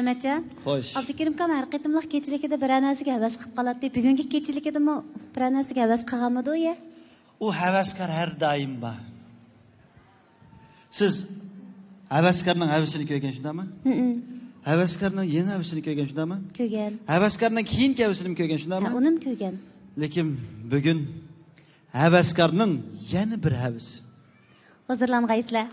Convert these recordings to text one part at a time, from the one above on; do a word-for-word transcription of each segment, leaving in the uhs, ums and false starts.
ئەمەتجان. خوش. ئابدۇكېرىم ئاكام ھەر قېتىملىق كېچىلىكىدە بىرەر نەرسىگە ھەۋەس قىلىپ قالاتتى. بۈگۈنكى كېچىلىكىدىمۇ بىرەر نەرسىگە ھەۋەس قىلغانمىدۇ يە؟ ئۇ ھەۋەسكار ھەر دائىم بار. سىز ھەۋەسكارنىڭ ھەۋىسىنى كۆرگەن شۇنداقمۇ؟ ھەئە. ھەۋەسكارنىڭ يېڭى ھەۋىسىنى كۆرگەن شۇنداقمۇ؟ كۆرگەن. ھەۋەسكارنىڭ كېيىنكى ھەۋىسىنىمۇ كۆرگەن شۇنداقمۇ؟ ھە، ئۇنىمۇ كۆرگەن. لېكىن بۈگۈن ھەۋەسكارنىڭ يەنە بىر ھەۋىسى. ھۇزۇرلانغايسىلەر.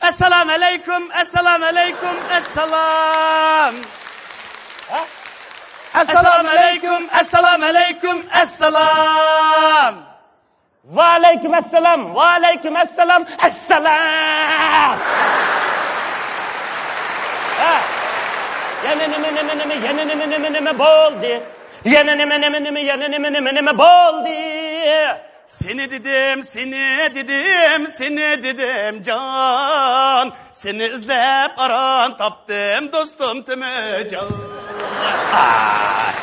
ئەسسالامۇ ئەلەيكۇم، ئەسسالامۇ ئەلەيكۇم، ئەسسالام. ھە؟ ئەسسالامۇ ئەلەيكۇم، ئەسسالامۇ ئەلەيكۇم، ئەسسالام. ۋەئەلەيكۇم ئەسسالام، ۋەئەلەيكۇم ئەسسالام، ئەسسالام. ھە؟ يەنە نېمە، نېمە، نېمە، يەنە نېمە، نېمە، نېمە بولدى؟ يەنە نېمە، نېمە، نېمە، يەنە نېمە، نېمە، نېمە بولدى؟ سېنى دېدىم، سېنى دېدىم، سېنى دېدىم جان. سېنى ئىزدەپ ئاران تاپتىم دوستۇم تۆمۈرجان. ئاھ.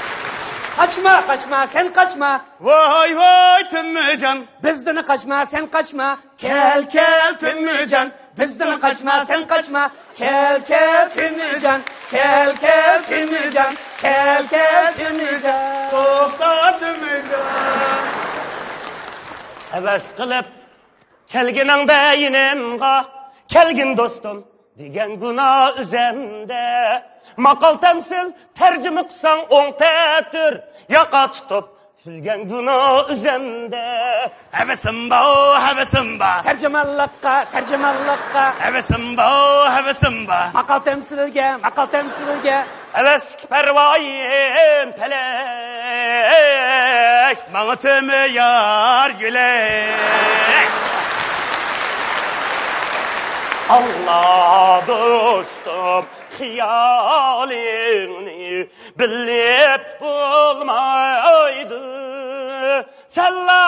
قاچما، قاچما، سەن قاچما. ۋاي، ۋاي، تۆمۈرجان. بىزدىن قاچما، سەن قاچما. كەل، كەل، تۆمۈرجان، بىزدىن قاچما، سەن قاچما. كەل، كەل، تۆمۈرجان، كەل، كەل، تۆمۈرجان، كەل، كەل، تۆمۈرجان. توختا، تۆمۈرجان. ھەۋەس قىلىپ كەلگىنىڭدە يېنىمغا، كەلگىن دوستۇم دېگەن گۇناھ ئۆزەمدە. ماقال تەمسىل تەرجىمە قىلساڭ ئوڭ تەتۈر، ياقا تۇتۇپ سۈزگەن گۇناھ ئۆزەمدە. ھەۋىسىم بار، ھەۋىسىم بار. تەرجىمانلىققا، تەرجىمانلىققا. ھەۋىسىم بار، ھەۋىسىم بار. ماقال تەمسىلگە، ماقال تەمسىلگە. ھەۋەسلىك پەرۋايىم پەلەك، ماڭا تۆمۈر يار يۆلەك. ئاڭلا دوستۇم، خىيالىڭنى بىلىپ بولمايدۇ. سەنلا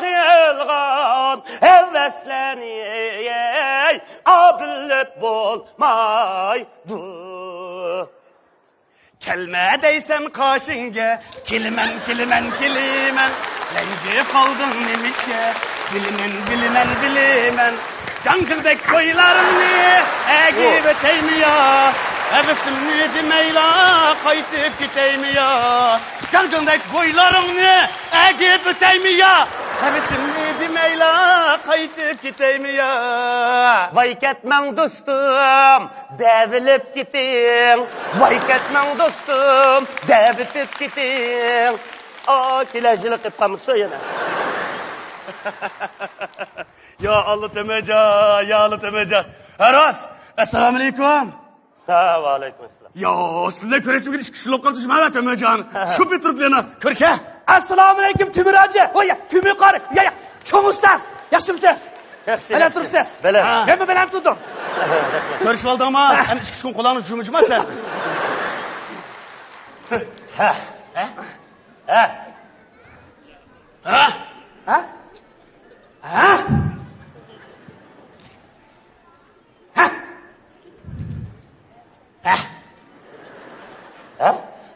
قىلغان ھەۋەسلەرنى بىلىپ بولمايدۇ. كەلمە دەيسەن قېشىڭگە، كېلىمەن، كېلىمەن، كېلىمەن. رەنجىپ قالدىڭ نېمىشقا؟ بىلىمەن، بىلىمەن، بىلىمەن. جاڭجىلدەك كويلارنى ئەگىپ ئۆتەيمۇ يا؟ ھەۋىسىمنى دېمەيلا قايتىپ كېتەيمۇ يا؟ جاڭجىلدەك بويلىرىڭنى ئەگىپ ئۆتەيمۇ يا؟ ھەۋىسىمنى دېمەيلا قايتىپ كېتەيمۇ يا؟ ۋاي كەتمەڭ دوستۇم، دەۋېلىپ كېتىڭ. ۋاي كەتمەڭ دوستۇم، دەۋېتىپ كېتىڭ. ئا، كېلەر يىلى قېلىپ قالمىسۇن يەنە. يا ئاللا تۆمۈرجان، يا ئاللا تۆمۈرجان. ھە راست. ئەسسالامۇئەلەيكۇم. ھە، ۋەئەلەيكۇم ئەسسالام. يا، سىز بىلەن كۆرۈشمىگىلى ئىككى يىل بولۇپ قاپتۇ، مانا تۆمۈرجان. شۇ پېتى تۇرۇپلا يەنە كۆرۈشە. ئەسسالامۇئەلەيكۇم تۆمۈر ھاجى. ۋاي، تۆمۈر قارى. يا، يا، چوڭ ئۇستاز. ياخشىمۇ سىز؟ ياخشى، بەلەن ياخشى. تۇرۇپسىز؟ بەلەن. ھە. مەنمۇ بەلەن تۇردۇم. كۆرۈشۈۋالدىڭما؟ ھە. ئەمدى ئىككى كۈن قولۇڭنى جۇمجۇما سەن. ھە. ھە؟ ھە؟ ھە؟ ھە؟ ھە؟ ھە؟ ھە؟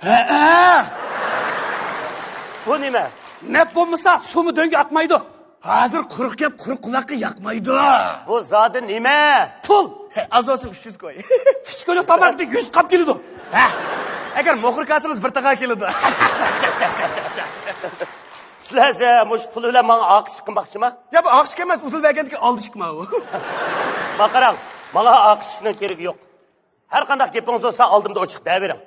ھە، ھە. بۇ نېمە؟ نەپ بولمىسا، سۇمۇ دۆڭگە ئاقمايدۇ. ھازىر قۇرۇق گەپ قۇرۇق قۇلاققا ياقمايدۇ. بۇ زادى نېمە؟ پۇل. ئاز بولسۇن، ئۈچ يۈز كوي. ئۈچ كويلۇق تاماقتا يۈز قاپ كېلىدۇ. ھە. ئەگەر موخور كالسىڭىز، بىر تاغار كېلىدۇ. سىلەر مۇشۇ پۇل بىلەن ماڭا ئاقىشىق قىلماقچىما؟ يا، بۇ ئاقىشىق ئەمەس، ئۇدۇل بەرگەندىكى ئالدىشىقما ئۇ. ما قاراڭ، ماڭا ئاقىشىقنىڭ كېرىكى يوق. ھەر قانداق گېپىڭىز بولسا، ئالدىمدا ئوچۇق دەۋېرىڭ.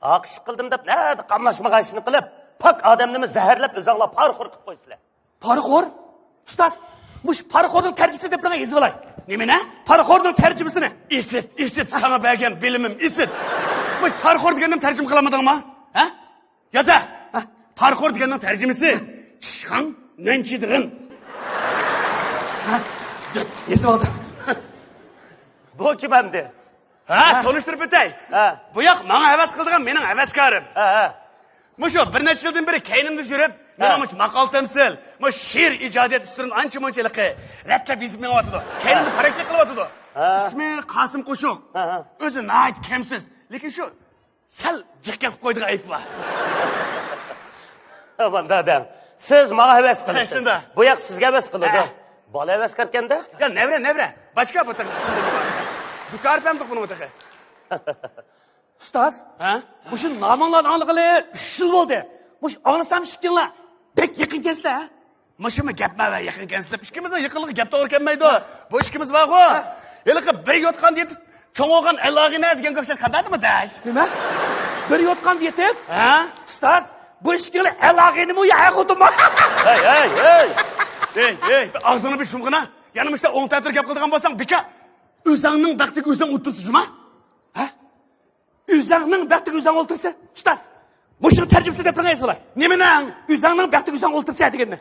ئاقىشىق قىلدىم دەپ، نەدە قاملاشمىغان ئىشنى قىلىپ، پاك ئادەمنىمۇ زەھەرلەپ، ئۆزۈڭلار پارىخور قىلىپ قويىسىلەر. پارىخور؟ ئۇستاز، مۇشۇ پارىخورنىڭ تەرجىمىسىنى دەپ بېرىڭ، يېزىۋالاي. نېمىنى؟ پارىخورنىڭ تەرجىمىسىنى. ئىسىت، ئىسىت، ساڭا بەرگەن بىلىمىم ئىسىت. بۇ پارىخور دېگەننى تەرجىمە قىلالمىدىڭما؟ ھە؟ يازە! ھە؟ پارىخور دېگەننىڭ تەرجىمىسى چىشخاڭ نەنچىدىرىن. ھە؟ يېسىۋالدىم. بۇ كىم ئەمدى؟ ھە، ھە؟ تونۇشتۇرۇپ ئۆتەي. ھە. بۇ ياق ماڭا ھەۋەس قىلىدىغان مېنىڭ ھەۋەسكارىم. ھە، ھە. مۇشۇ بىر نەچچە يىلدىن بېرى كەينىمدە يۈرۈپ، ھە. مېنىڭ مۇشۇ ماقال تەمسىل، مۇشۇ شېئىر ئىجادىيەت ئۈستىدىن ئانچە مۇنچە ھېلىقى رەتلەپ يېزىپ مېڭىۋاتىدۇ. كەينىمدە ھە. پىراكتىك قىلىۋاتىدۇ. ھە. ئىسمى قاسىم قوشۇق. ھە، ھە. ئۆزى ناھايىتى كەمسىز. لېكىن شۇ سەل جىق گەپ قىلىپ قويىدىغان ئەيىبى بار. ئامان دادام، سىز ماڭا ھەۋەس قىلىسىز. شۇنداق. بۇ ياق سىزگە ھەۋەس قىلىدۇ. ھە. بالا ھەۋەسكاركەندە؟ يا نەۋرە، نەۋرە. باشقا بۇ تېخى. دۇكان پەم تۇقۇنۇ تېخى. ئۇستاز، ھە؟ مۇشۇ نامىڭلارنى ئاڭلىغىلى ئۈچ يىل بولدى. مۇشۇ ئاڭلىسام ئىككىڭلار بەك يېقىنكەنسىلەر، ھە؟ مۇشۇمۇ گەپمۇ ۋە يېقىنكەنسىلەر. ئىككىمىزنىڭ يېقىنلىقى گەپ توغرا كەلمەيدۇ. بۇ ئىككىمىز بارغۇ. ھە. ھېلىقى بىر يوتقاندا يېتىپ چوڭ بولغان ئەل ئاغىنە دېگەنگە ئوخشاش قانداقمۇ دەش؟ نېمە؟ بىر يوتقاندا يېتىپ؟ ھە؟ ئۇستاز، بۇ ئىككىڭلار ئەل ئاغىنىمۇ يا ئەر خوتۇنمۇ؟ ھەي، ھەي، ھەي! ھەي، ھەي، ئاغزىڭنى بىر يۇمغىنا. يەنە مۇشۇنداق ئوڭ تەتۈر گەپ قىلىدىغان بولساڭ، بىكار ئۆزۈڭنىڭ بەختىگە ئۆزۈڭ ئولتۇرسا جۇما. ھە؟ ئۆزۈڭنىڭ بەختىگە ئۆزۈڭ ئولتۇرسا، ئۇستاز. مۇشۇنىڭ تەرجىمىسىنى دەپ بېرىڭ ئەسۋالاي. نېمىنىڭ؟ ئۆزۈڭنىڭ بەختىگە ئۆزۈڭ ئولتۇرسا دېگەننى.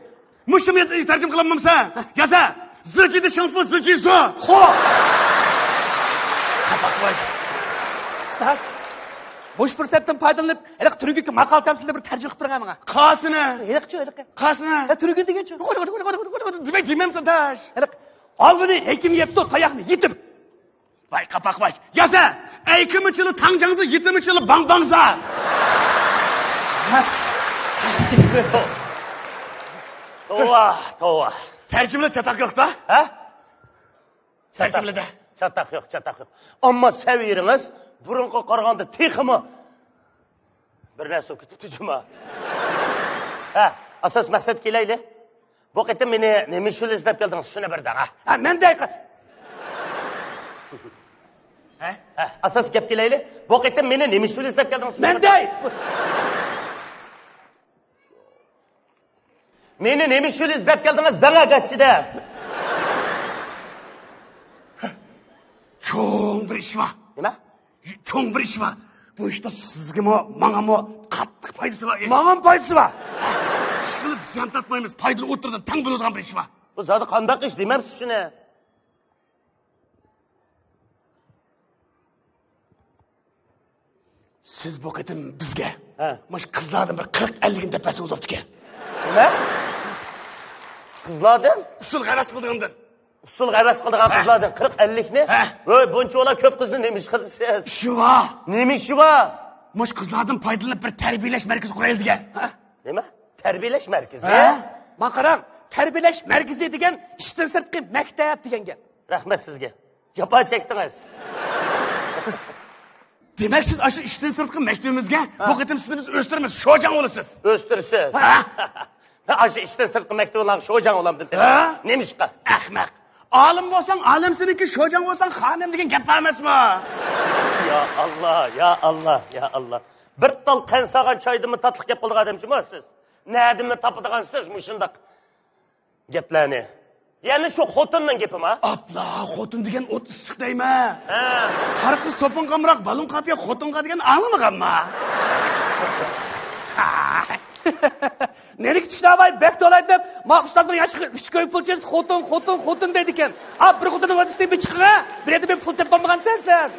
مۇشۇمۇ ياز-، تەرجىمە قىلالمامسەن؟ يازە. زىجىدە شىڭفۇ زىجى زو. خو. قاپاق باش. ئۇستاز، مۇشۇ پۇرسەتتىن پايدىلىنىپ، ھېلىقى تۈرگۈككە ماقالە تەمسىلنى بىر تەرجىمە قىلىپ بېرىڭ ماڭا. قاسىنى. ھېلىقىچۇ، ھېلىقى. قاسىنى. ھە، تۈرگۈن دېگەنچۇ؟ دېمەي دېمەمسەن داش. ھېلىقى. ئالۋىنى ھېكىم يەپتۇ، تاياقنى يېتىم. ۋاي قاپاق باش. يازە، ئەيكىمىچىلى تاڭ جاڭزى، يېتىمىچىلى باڭ باڭزا. توۋا، توۋا. تەرجىمىلەر چاتاق يوقتا؟ ھە؟ تەرجىمىلىدە. چاتاق يوق، چاتاق يوق. ئەمما سەۋىيىڭىز بۇرۇنقىغا قارىغاندا تېخىمۇ بىر نەرسە بولۇپ كېتىپتۇ جۇما. ھە، ئاساس مەقسەتكە كېلەيلى. بۇ قېتىم مېنى نېمە ئۈچۈن ئىزدەپ كەلدىڭىز، شۇنى بىر دەڭ، ھە؟ ھە، مەن دەي. ھە؟ ھە، ئاساس گەپكە كېلەيلى. بۇ قېتىم مېنى نېمە ئۈچۈن ئىزدەپ كەلدىڭىز، شۇنى مەن بىر دەي. دەڭ. مېنى نېمە ئۈچۈن ئىزدەپ كەلدىڭىز دەڭ ئەگەرچىدە. چوڭ بىر ئىش بار. نېمە؟ چوڭ بىر ئىش بار. بۇ ئىشتا سىزگىمۇ، ماڭىمۇ قاتتىق پايدىسى بار. ماڭىمۇ پايدىسى بار. ئىشقىلىپ زىيان تارتمايمىز، پايدىلىق ئوتتۇرىدا تەڭ بولىدىغان بىر ئىش بار. بۇ زادى قانداق ئىش دېمەپسىز شۇنى؟ سىز بۇ قېتىم بىزگە ھە. مانا شۇ قىزلاردىن بىر قىرىق ئەللىكنى دەپ بەرسىڭىز بوپتىكەن. نېمە؟ قىزلاردىن؟ ئۇسسۇل ھەۋەس قىلىدىغاندىن. ئۇسسۇل ھەۋەس قىلىدىغان ھە. قىزلاردىن قىرىق ئەللىكنى؟ ھە. ۋوي، بۇنچىۋالا كۆپ قىزنى نېمە ئىش قىلىسىز؟ ئىشى بار. نېمە ئىشى بار؟ مانا شۇ قىزلاردىن پايدىلىنىپ بىر تەربىيەلەش مەركىزى قۇرايلى دېگەن. ھە؟ نېمە؟ تەربىيەلەش مەركىزى؟ ھە؟ ماڭا قاراڭ، تەربىيەلەش مەركىزى دېگەن ئىشتىن سىرتقى مەكتەپ دېگەن گەپ. رەھمەت سىزگە. جاپا چەكتىڭىز. دېمەك، سىز ئاشۇ ئىشتىن سىرتقى مەكتىپىمىزگە ھە. بۇ قېتىم سىزنى بىز ئۆستۈرىمىز، شوجاڭ بولىسىز. ئۆستۈرىسىز؟ ھە؟ مەن ئاشۇ ئىشتىن سىرتقى مەكتىپىڭلارغا شوجاڭ بولامدىم. ھە؟ نېمىشقا؟ ئەخمەق. ئالىم بولساڭ ئالىمسىنىكى، شوجاڭ بولساڭ خانىم دېگەن گەپ بار ئەمەسمۇ؟ يا ئاللا، يا ئاللا، يا ئاللا. بىر تال قەنت سالغان چايدىنمۇ تاتلىق گەپ قىلىدىغان ئادەمچىمۇ سىز؟ نەدىنمۇ تاپىدىغانسىز مۇشۇنداق گەپلەرنى؟ يەنە شۇ خوتۇننىڭ گېپىما؟ ئاپلا، خوتۇن دېگەن ئوت ئىسسىق دەيمەن. ھە. قارىقى سوپۇنغا ئامراق، بالون قاپىيە خوتۇنغا دېگەن ئاڭلىمىغانما؟ نېرى كىچىك ناۋاي بەك تولايدۇ دەپ، ما ئۇستازنىڭ ياشىقى ئۈچ كوي پۇل چېسىز خوتۇن، خوتۇن، خوتۇن دەيدىكەن. ئا، بىر خوتۇننىڭ ۋەدىسىدىن بىر چىقىڭ، بىر يەردە بىر پۇل تېپىپ بولمىغانسەن سەن.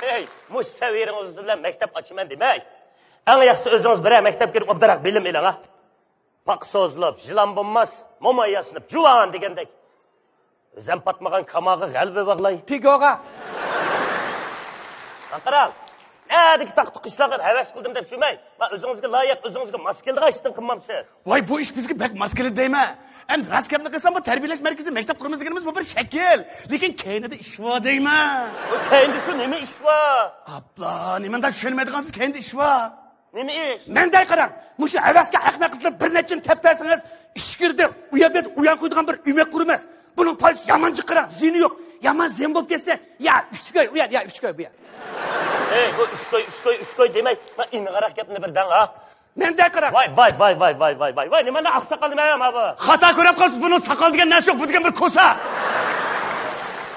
ھەي، مۇشۇ سەۋىيىڭىز بىلەن مەكتەپ ئاچىمەن دېمەي. ئەڭ ياخشىسى ئۆزىڭىز بىرەر مەكتەپكە كىرىپ ئوبدانراق بىلىم ئېلىڭ، ھە. پاقا سوزۇلۇپ، يىلان بولماس، موماي ياسىنىپ، جۇۋان دېگەندەك. ئۆزەم پاتمىغان كاماغا غەلۋە باغلاي. پىگوغا. قاراڭ، نەدىكى تاقتۇق ئىشلارغا ھەۋەس قىلدىم دەپ شۇمەي. ما ئۆزىڭىزگە لايىق، ئۆزىڭىزگە ماس كېلىدىغان ئىشتىن قىلمامسىز؟ ۋاي، بۇ ئىش بىزگە بەك ماس كېلىدۇ دەيمەن. ئەمدى راست گەپنى قىلسام، بۇ تەربىيەلەش مەركىزى مەكتەپ قۇرىمىز دېگىنىمىز بۇ بىر شەكىل. لېكىن كەينىدە ئىش بار دەيمەن. بۇ كەينىدە شۇ نېمە ئىش بار؟ ئاپلا، نېمانداق چۈشەنمەيدىغانسىز، كەينىدە ئىش بار. نېمە ئىش؟ مەن دەي قاراڭ، مۇشۇ ھەۋەسكە ئەخمەق قىزلار بىر نەچچىنى تەپ بەرسىڭىز، ئىچكىرىدە ئۇ يەردە ئۇيان قويىدىغان بىر ئۆمەك قۇرىمىز. بۇنىڭ پايدىسى يامان جىق قاراڭ، زىيىنى يوق. يامان زىيان بولۇپ كەتسە، يا ئۈچ كوي ئۇ يەر، يا ئۈچ كوي بۇ يەر. ئەي، بۇ ئۈچ كوي، ئۈچ كوي، ئۈچ كوي دېمەي، ما ئېنىقراق گەپنى بىر دەڭ ھا. مەندە قاراڭ. ۋاي، ۋاي، ۋاي، ۋاي، نېمە ئاقساقال، نېمە ما بۇ؟ خاتا كۆرۈپ قالىسىز، بۇنىڭ ساقال دېگەن نەرسە يوق، بۇ دېگەن بىر كوسا.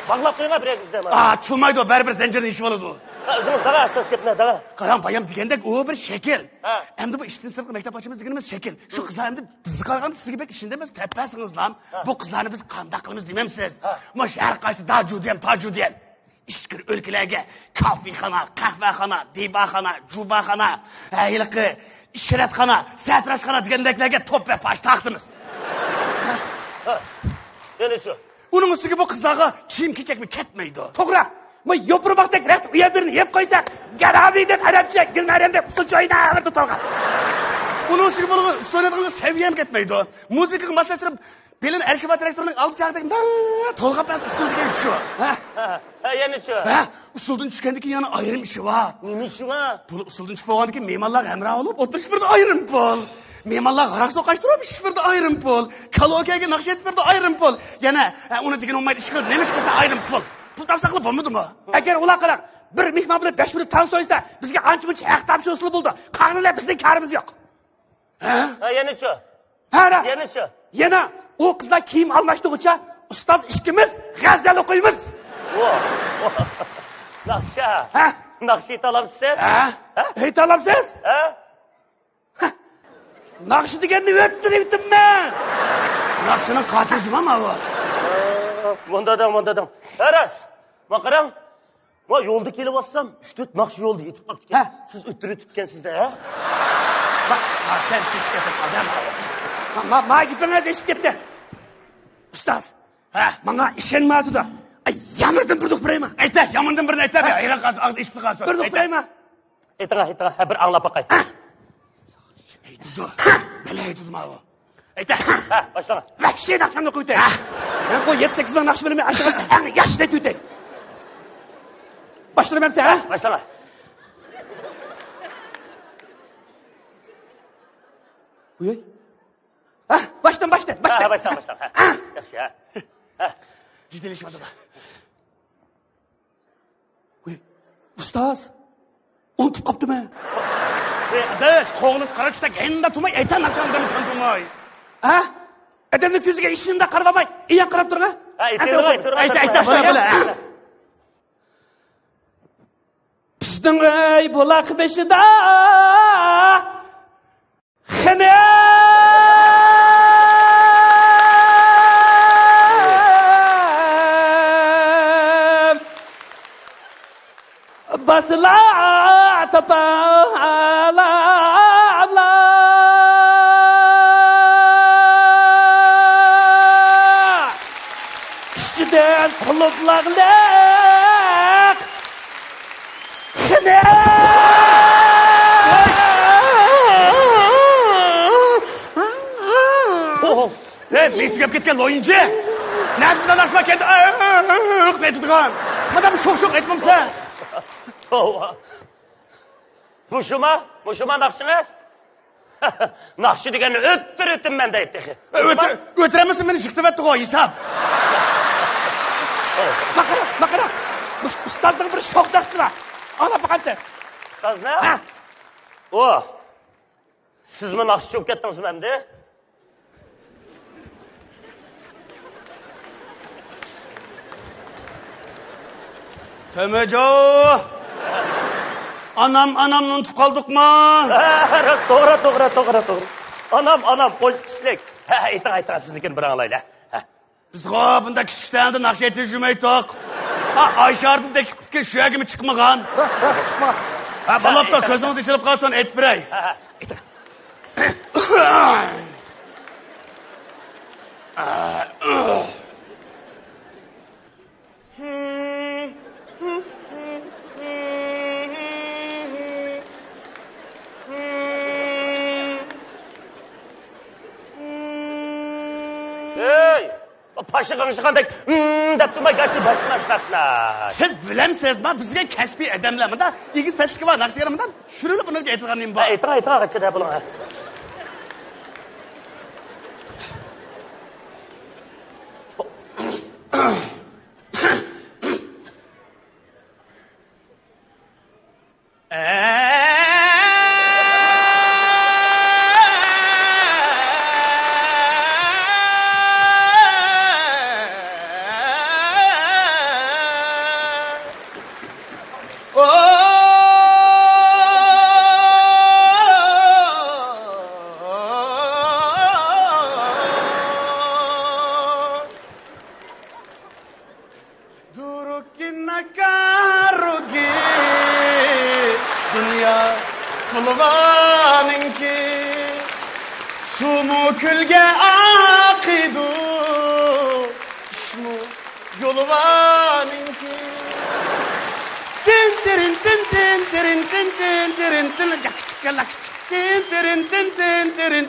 باغلاپ قويۇڭ بىر يەرگە. ئا، چۇمايدۇ، بەرىبىر زەنجىرنى يېشىۋالىدۇ. ھە، ئۆزىڭىز دەڭە، ئەساس گەپنى دەڭە. قاراڭ، بايام دېگەندەك، ئۇ بىر شەكىل. ھە. ئەمدى بۇ ئىشتىن سىرتقى مەكتەپ ئاچىمىز دېگىنىمىز شەكىل. شۇ قىزلار ئەمدى بىزگە قارىغاندا سىزگە بەك ئىشىنىدۇ ئەمەس، تەپپەسىڭىزلام. ھە. بۇ قىزلارنى بىز قانداق قىلىمىز دېمەمسىز؟ ھە. مۇشۇ ھەر قايسى داجۇدىيەن، پاجۇدىيەن ئىچكىرى ئۆلكىلەرگە كافېخانا، قەھۋەخانا، دىباخانا، جۇباخانا، ھە، ھېلىقى ئىشرەتخانا، سەتراشخانا دېگەندەكلەرگە توپ ۋە پاش تارقىتىمىز. ھە. يەنىچۇ؟ ئۇنىڭ ئۈستىگە بۇ قىزلارغا كىيىم-كېچەكمۇ كەتمەيدۇ. توغرا. مۇ يوپۇرماقتەك رەخت ئۇ يەر بىرنى يەپ قويسا، گەرابى دەپ ئەرەبچە، گۈلمەرەم دەپ ئۇسسۇل چويناپ تۇتۇلغان. ئۇنىڭ ئۈستىگە بۇنىڭ ئۇسسۇل ئېيتىدىغان سەۋىيەم كەتمەيدۇ. مۇزىكىغا ماسلاشتۇرۇپ، بېلىنى ئەرشىبا تىراكتورنىڭ ئالدى چاغدەك مىڭ تولغاپ بەرسە ئۇسسۇل دېگەن شۇ. ھە؟ ھە، ھە، يەنىچۇ؟ ھە، ئۇسسۇلدىن چۈشكەندىن كېيىن يەنە ئايرىم ئىشى بار. نېمە ئىشى بار؟ بۇ ئۇسسۇلدىن چۈشۈپ بولغاندىن كېيىن مېھمانلارغا ھەمراھ بولۇپ، ئولتۇرۇش بىردە ئايرىم پۇل. مېھمانلارغا ھاراق سوقاشتۇرۇپ ئىش بىردە ئايرىم پۇل. كالاوكېگە ناخشا ئېيتىپ بىردە ئايرىم پۇل. يەنە، ھە، ئۇنى دېگىنى بولمايدۇ، ئىش قىلىپ نېمە ئىش قىلسا ئايرىم پۇل. پۇل تاپساقلا بولمىدىمۇ؟ ئەگەر ئۇلار قاراڭ، بىر مېھمان بىلەن بەش مىنۇت تانسا ئوينىسا، بىزگە ئانچە-مۇنچە ھەق تاپشۇرسىلا بولىدۇ. قالغىنى بىلەن بىزنىڭ كارىمىز يوق. ھە؟ ھە، يەنىچۇ؟ ھە، راست. يەنىچۇ؟ يەنە ئۇ قىزلار كىيىم ئالماشتۇرغۇچە ئۇستاز ئىككىمىز غەزەل ئوقۇيمىز. ۋو، ۋو. ناخشا. ھە؟ ناخشا ئېيتالامسىز سىز؟ ھە؟ ھە؟ ئېيتالامسىز؟ ھە؟ ھە. ناخشا دېگەننى ئۆتتۈرۈۋېتىممەن. ناخشىنىڭ قاتىلى جۇما ماۋۇ. مۇندا دەڭ، مۇندا دەڭ. ھە، راست. ما قاراڭ. ۋا، يولدا كېلىۋاتسام، ئۈچ تۆت ناخشا يولدا ئېيتىپ قاپتىكەن. ھە؟ سىز ئۆتتۈرۈۋېتىپكەنسىز-دە، ھە؟ ما، ما، سەن سېسىپ كەتتىڭ، ئادەم. ما، ما، ما، گېپىڭىز ئېشىپ كەتتى. ئۇستاز. ھە؟ ماڭا ئىشەنمەيۋاتىدۇ. ئاي، يامىنىدىن بىر دوق بېرەيما؟ ئەيتە، يامىنىدىن بىرنى ئەيتە، ھە؟ ھەيران قالسۇن، ئاغزى ئېشىپ قالسۇن. بىر دوق بېرەيما؟ ئېيتىڭ، ئېيتىڭ، ھە، بىر ئاڭلاپ باقاي. ھە؟ ئېيتىدۇ. بەلە ئېيتىدۇ ماۋۇ. ئېيتە. ھە، باشلاڭ. ۋەھشىي ناخشامنى قويۇۋېتەي. ھە. مەن بۇ يەتتە سەككىز مىڭ ناخشا بىلىمەن، ئاشۇ ئەڭ ياخشىسىنى ئېيتىۋېتەي. باشلىدىم ئەمسە، ھە؟ ھە، باشلاڭ. ھە، باشتىن، باشتىن، ھە، باشتىن. باشلاڭ، باشلاڭ. ھە. ھە. ياخشى، ھە. ھە. جىددىيلىشىۋاتىدۇ. ۋەي، ئۇستاز، ئۇنتۇپ قاپتىمەن. ۋەي، ئاداش، قوڭۇنۇپ قارا چۈشتەك ھەينىدە تۇرماي، ئېيتە ناخشاڭنى دەمچان تۇرماي. ھە؟ ئادەمنىڭ كۆزىگە ئىشىنىڭدا قارىماي، ئېيان قاراپ تۇرغا. ھە، ئېيتە، ئېيتە، ئېيتە، ئېيتە، ئېيتە، ئېيتە، ئېيتە. بىزنىڭ ئۆي بۇلاق بېشىدا خېنىم، باسلا تاپالاملا، ئىچىدىن قۇلۇپلاغلىق خېنىم. ھەي، مېيىپ تۈگەپ كەتكەن لويۇنچى. نەدىن داداشما كەلدى؟ ئېيتىدىغان. مادام شوق-شوق ئېيتمامسەن. توۋا. مۇشۇما؟ مۇشۇما ناخشىڭىز؟ ناخشا دېگەننى ئۆتتۈرۈۋېتىممەن دەيدۇ تېخى. ئۆتۈر-، ئۆتۈرەلمىسە مېنى يىقىتىۋەتتىغۇ ھېساب. ماقارا، ماقارا. ئۇس-، ئۇستازنىڭ بىر شوخ ناخشىسى بار. ئاڭلاپ باقامسىز؟ ئۇستازنىڭ؟ ھە. ئۇ. سىزمۇ ناخشىچى بولۇپ كەتتىڭىزمۇ ئەمدى؟ تۆمۈرجو! ئانام، ئانامنى ئۇنتۇپ قالدۇقما؟ ھە، راست، توغرا، توغرا، توغرا، توغرا. ئانام، ئانام، قوشنا كىشىلىك. ھە، ھە، ئېيتىڭ، ئېيتىڭ، سىزنىڭكىنى بىر ئاڭلايلى. ھە. بىزغۇ بۇنداق كىچىك سەھنىدە ناخشا ئېيتىپ يۈرمەيتتۇق. ھە، ئايشاردىن تەكلىپ قىپتىكەن، شۇ يەرگىمۇ چىقمىغان. راست، راست، چىقمىغان. ھە، بولۇپتۇ، كۆزىڭىز ئېچىلىپ قالسۇن، ئېيتىپ بېرەي. ھە، ھە. ھەي! پاشا غىڭشىغاندەك، ھىم دەپ تۇرماي، گاچى باشلىماس ناخشىلار. سىز بىلەمسىز، ما بىزگە كەسپىي ئادەملەر، مۇندا ئېگىز پەسلىكى بار ناخشىلار، مۇندا چۈشۈرۈلۈپ ئۇنىڭغا ئېيتىلغان نېمە بار؟ ھە، ئېيتىڭ، ئېيتىڭ، غاچى دەپ بولۇڭ، ھە. ئەي! سۇلىۋانىڭكى سۇمۇ كۆلگە ئاقىدۇ، ئىشمۇ يولۋانىڭكى. تىن تىرىن تىن تىن تىرىن تىن تىن تىرىن تىن، جاكىچىككا لاكىچىك، تىن تىرىن تىن تىن تىرىن.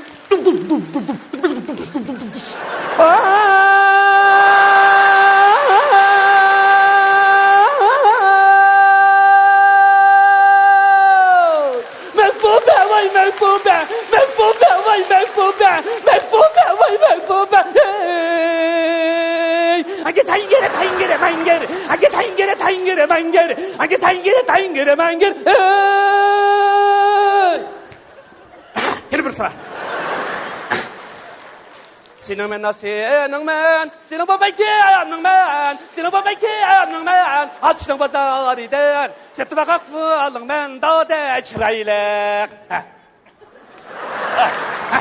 مەھبۇبە، ۋاي مەھبۇبە، مەھبۇبە، ۋاي مەھبۇبە، مەھبۇبە، ۋاي مەھبۇبە. ھەي! ئاگە سايىنگىرە، سايىنگىرە، مايىنگىرە، ئاگە سايىنگىرە، سايىنگىرە، مايىنگىرە، ئاگە سايىنگىرە، سايىنگىرە، مايىنگىرە. ھەي! يەنە بىر سورا. سېنىڭ مەن، سېنىڭ مەن، سېنىڭ بولمايكى ئايامنىڭ مەن، سېنىڭ بولمايكى ئايامنىڭ مەن، ئاتۇشنىڭ بازارىدىن سېتىۋالغان پۇلۇڭ مەن دادە چىرايلىق. ھە. ھە. ھە.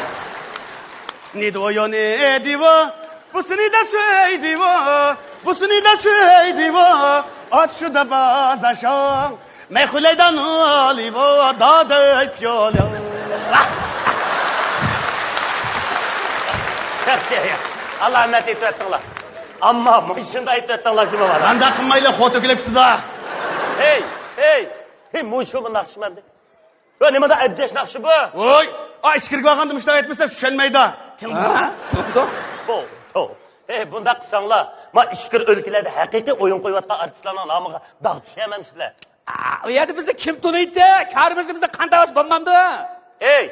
نېدىۋو يو نېدىۋو، بۇسىنى دە سۆيدىۋو، بۇسىنى دە سۆيدىۋو، ئاتۇشۇدا بازاشاڭ. مەخۇلەيدان ئولىۋو دادەي پىيولە. ياخشى، ياخشى. ئالامەت ئېيتىۋەتتىڭلار. ئەمما مۇشۇنداق ئېيتىۋەتتىڭلار شۇمۇ بار. مانداق قىلمايلى، خوتۇن كېلىپسىز-ە. ھەي، ھەي، ھەي، مۇشۇمۇ ناخشىمەندى. يو، نېمىدا ئەبجەش ناخشا بۇ؟ ۋوي، ئا، ئىچكىرىگە بارغاندا مۇشۇنداق ئېيتمىسا چۈشەنمەيدۇ. ھە؟ توغرا. توغرا. ھەي، بۇنداق قىلساڭلار، ما ئىچكىرى ئۆلكىلەردە ھەقىقىي ئويۇن قويۇۋاتقان ئارتىسلارنىڭ نامىغا داغ چۈشەرمەمسىلەر؟ ئا، ئۇ يەردە بىزنى كىم تونۇيتتى؟ كارىمىزنى بىزنى قانداق ئالسا بولمامدۇ؟ ھەي،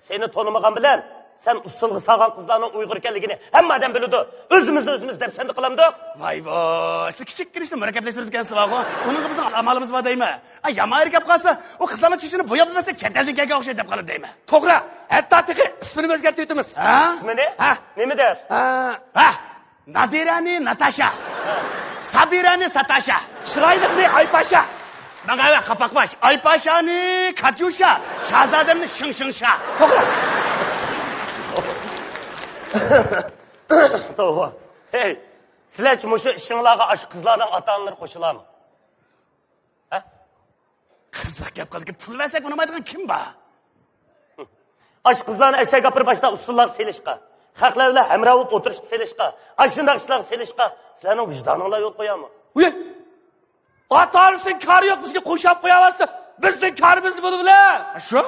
سېنى تونۇمىغان بىلەن سەن ئۇسسۇلغا سالغان قىزلارنىڭ ئۇيغۇر ئىكەنلىكىنى ھەممە ئادەم بىلىدۇ. ئۆزىمىزنى ئۆزىمىز دەپسەندە قىلامدۇق؟ ۋاي ۋاي، سىز كىچىككىنە ئىشنى مۇرەككەپلەشتۈرىدىكەنسىز بارغۇ. ئۇنىڭغا بىزنىڭ ئامالىمىز بار دەيمەن. ئا، يامان ئېرى كەپ قالسا، ئۇ قىزلارنىڭ چېچىنى بوياپ بەرمەسلىك كەتەلدىن كەلگەن ئوخشايدۇ دەپ قالىدۇ دەيمەن. توغرا. ھەتتا تېخى ئىسمىنى ئۆزگەرتىۋېتىمىز. ھە؟ ئىسمىنى؟ ھە. نېمە دەپ؟ ھە. ھە. نادىرانى ناتاشا. سابىرانى ساتاشا. چىرايلىقنى ئايپاشا. ماڭا قاپاق باش. ئايپاشانى كاتيۇشا. شازادەمنى شىڭ شىڭ شا. توغرا. توغرا. ھەي، سىلەرچۇ مۇشۇ ئىشىڭلارغا ئاشۇ قىزلارنىڭ ئاتا-ئانىلىرى قوشۇلامۇ؟ ھە؟ قىزىق گەپ قىلدىكى، پۇل بەرسەك ئۇنىمايدىغان كىم بار؟ ئاشۇ قىزلارنى ئەشەگە ئاپىرىپ ئاشۇنداق ئۇسسۇللارغا سېلىشقا، خەقلەر بىلەن ھەمراھ بولۇپ ئولتۇرۇشقا سېلىشقا، ئاشۇنداق ئىشلارغا سېلىشقا سىلەرنىڭ ۋىجدانىڭلار يول قويامۇ؟ ۋىي! ئاتا-ئانىسىنىڭ كارى يوق، بىزگە قوشاپ قوياۋاتسا، بىزنىڭ كارىمىز نېمە بولىدۇ؟ ھە، شۇ؟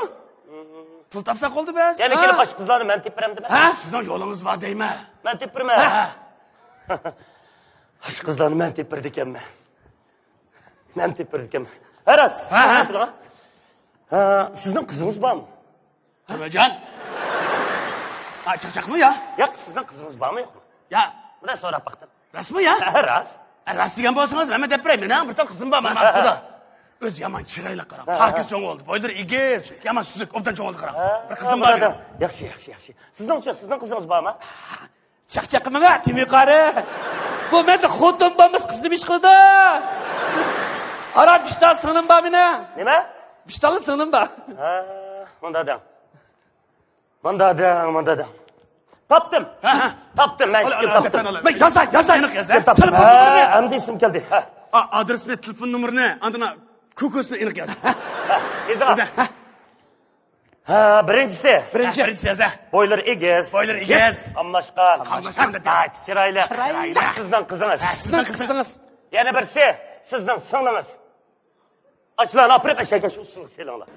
پۇل تاپساق بولدى بەس. يەنە ھە. كېلىپ ئاشۇ قىزلارنى مەن تېپىپ بېرەمدىمەن. ھە؟ سىزنىڭ يولىڭىز بار دەيمەن. مەن تېپىپ بېرىمەن. ھە. ئاشۇ قىزلارنى مەن تېپىپ بېرىدىكەنمەن. مەن تېپىپ بېرىدىكەنمەن. ھە، راست. ھە، ھە. ھە، سىزنىڭ قىزىڭىز بارمۇ؟ تۆمۈرجان. ھە، چاقچاقمۇ يا؟ ياق، سىزنىڭ قىزىڭىز بارمۇ يوقمۇ؟ يا. بۇنى سوراپ باقتىم. راستمۇ يا؟ ھە، راست. ھە، راست دېگەن بولسىڭىز، مەن دەپ بېرەي، مېنىڭ بىر تال قىزىم بار، مانا ھە، ھە. ئۆزى يامان چىرايلىق قاراڭ. ھە، ھە. پاكىز چوڭ بولدى، بويلىرى ئېگىز، يامان سۈزۈك، ئوبدان چوڭ بولدى قاراڭ. ھە، بىر قىزىم ھە، بار مانا مېنىڭ. ياخشى، ياخشى، ياخشى. سىزنىڭچۇ، سىزنىڭ قىزىڭىز بارمۇ؟ چاقچاق قىلماڭ، تېمى قارى. بۇ مەندە خوتۇن بولمىسا قىز نېمە ئىش قىلىدۇ؟ ئارا بىشتال سىڭلىم بار مېنىڭ. نېمە؟ بىشتاللا سىڭلىم بار. ھە، مۇنداق دەڭ. مۇنداق دەڭ، مۇنداق دەڭ. تاپتىم. ھە، ھە. تاپتىم، مەن ئالا، ئىككىنى ئالا، تاپتىم. دەپتەرنى ئالا. مەن يازاي، يازاي. ئېنىق يازە. تاپتىم. تېلېفون ھە، نومۇرىنى. ئەمدى ئېسىمگە كەلدى. ھە. ئا، ئادرېسنى، تېلېفون نومۇرىنى، ئاندىن كوكوسنى ئېنىق ياز. ھە، يېزىڭ. يازە. ھە. ھە، بىرىنچىسى. بىرىنچى. ھە، بىرىنچىسى يازە. بويلىرى ئېگىز. بويلىرى ئېگىز. قاملاشقان. قاملاشقان دەپ ياز. ھە، چىرايلىق. چىرايلىق. سىزنىڭ قىزىڭىز. ھە، سىزنىڭ قىزىڭىز. يەنە بىرسى، سىزنىڭ سىڭلىڭىز. ئاشۇلارنى ئاپىرىپ ئەشەگە شۇ ئۇسسۇلغا سېلىڭلار.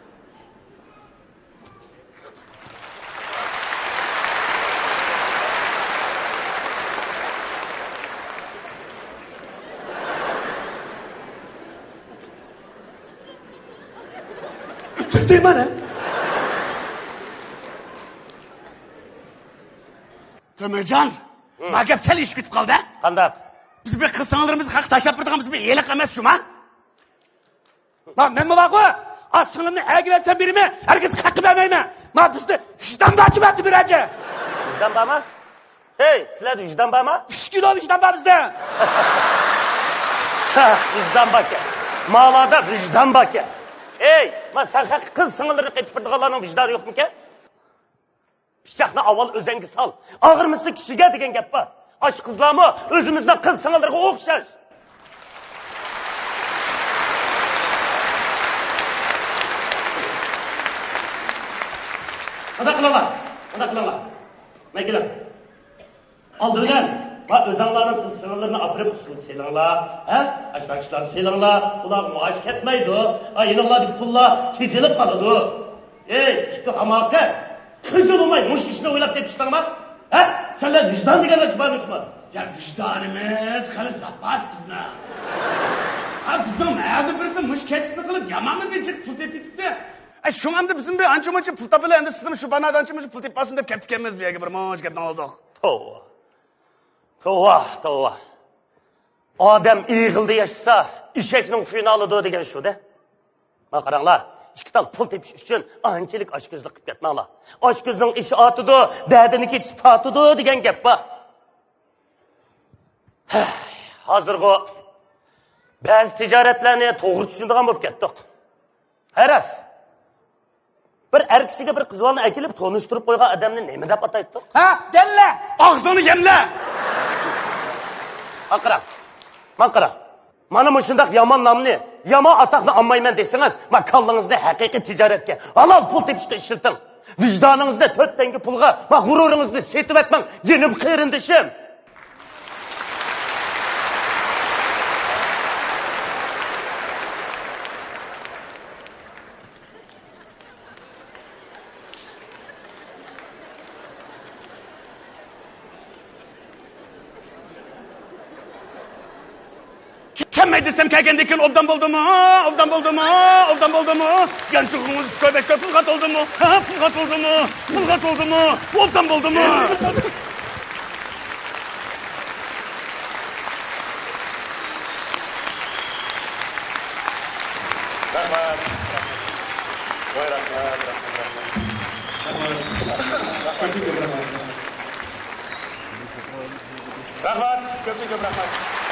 ئۆتتۈردى مانا. تۆمۈرجان، ھە. ما گەپ سەل ئېشىپ كېتىپ قالدى. قانداق؟ بىز بىر قىز سىڭىللىرىمىزنى خەق تاشلاپ بېرىدىغان بىز بىر ھېلىقى ئەمەس شۇما. ما، مەنمۇ بارغۇ، ئا، سىڭلىمنى ئەگە بەرسەم بېرىمەن، ھەرگىز خەققە بەرمەيمەن. ما، بىزدە ۋىجدان بارچۇ، بەردى بىرەرچە. ۋىجدان بارمۇ؟ ھەي، سىلەردە ۋىجدان بارمۇ؟ ئۈچ كىلو ۋىجدان بار بىزدە. ھە، ۋىجدان باركەن. ماۋۇلاردا ۋىجدان باركەن. ھەي، ما، سەن خەققە قىز سىڭىللىرىنى قېتىپ بېرىدىغانلارنىڭ ۋىجدانى يوقمىكەن؟ پىچاقنى ئاۋۋال ئۆزەڭگە سال، ئاغرىمىسا كىشىگە دېگەن گەپ بار. ئاشۇ قىزلارمۇ ئۆزىمىزنىڭ قىز سىڭىللىرىغا ئوخشاش. قانداق قىلىڭلار؟ قانداق قىلىڭلار؟ مەن كېلىڭ. ئالدى بىلەن، ما ئۆزۈڭلارنىڭ قىز سىڭىللىرىنى ئاپىرىپ ئۇسسۇلغا سېلىڭلار، ھە؟ ئاشۇنداق كىشىلەرنى سېلىڭلار، ئۇلارغا مائاش كەتمەيدۇ. ئا، يېنىڭلاردىكى پۇللار تېجىلىپ قالىدۇ. ئەي، ئىككى ھاماقەت! قىزىل ئوماي مۇشۇ ئىشنى ئويلاپ تېپىشتىڭلار؟ ھە؟ سەنلەر ۋىجدان دېگەن نەرسە بارمىكىن؟ يا ۋىجدانىمىز خېلى زاپاس بىزنىڭ. ھە، بىزنىڭ مەھەللىدە بىرسى مۇشۇ كەسىپنى قىلىپ يامانمۇ بېجىرىپ پۇل تېپىپ كېتىپتۇ. ئە، شۇڭا ئەمدى بىزمۇ بىر ئانچە-مۇنچە پۇل تاپىلى، ئەمدى سىزمۇ شۇ بانادا ئانچە-مۇنچە پۇل تېپىپ ئالسۇن دەپ كەپتىكەنمىز بۇ يەرگە، بىر مۇنچە گەپنى ئاڭلىدۇق. توۋا. توۋا، توۋا. ئادەم ئېغىلدا ياشىسا، ئېشەكنىڭ خۇيىنى ئالىدۇ دېگەن شۇ-دە. مانا قاراڭلار، ئىككى تال پۇل تېپىش ئۈچۈن ئانچىلىك ئاچكۆزلۈك قىلىپ كەتمەڭلار. ئاچكۆزنىڭ ئېشى ئاتىدۇ، دەدىنىڭ كېچىسى تاتىدۇ دېگەن گەپ بار. ھەي، ھازىرغۇ بەزى تىجارەتلەرنى توغرا چۈشىنىدىغان بولۇپ كەتتۇق. ھە، راست. بىر ئەر كىشىگە بىر قىز بالىنى ئەكېلىپ تونۇشتۇرۇپ قويغان ئادەمنى نېمە دەپ ئاتايتتۇق؟ ھە؟ دەللە! ئاغزىڭنى يەملە! ماڭا قارا. ماڭا قارا. مانا مۇشۇنداق يامان نامنى، يامان ئاتاقنى ئالمايمەن دېسىڭىز، ما كاللىڭىزنى ھەقىقىي تىجارەتكە، ھالال پۇل تېپىشقا ئىشلىتىڭ. ۋىجدانىڭىزنى تۆت تەڭگە پۇلغا، ما غۇرۇرىڭىزنى سېتىۋەتمەڭ، جېنىم قېرىندىشىم. كەلمەي دېسەم كەلگەندىن كېيىن ئوبدان بولدىمۇ، ئوبدان بولدىمۇ، ئوبدان بولدىمۇ؟ يانچۇقىڭىز ئۈچ كوي، بەش كوي پۇلغا تولدىمۇ؟ ھە، پۇلغا تولدىمۇ، پۇلغا تولدىمۇ؟ ئوبدان بولدىمۇ؟ رەھمەت. ۋاي، رەھمەت، رەھمەت، رەھمەت. رەھمەت. كۆپتىن كۆپ رەھمەت. رەھمەت، كۆپتىن كۆپ رەھمەت.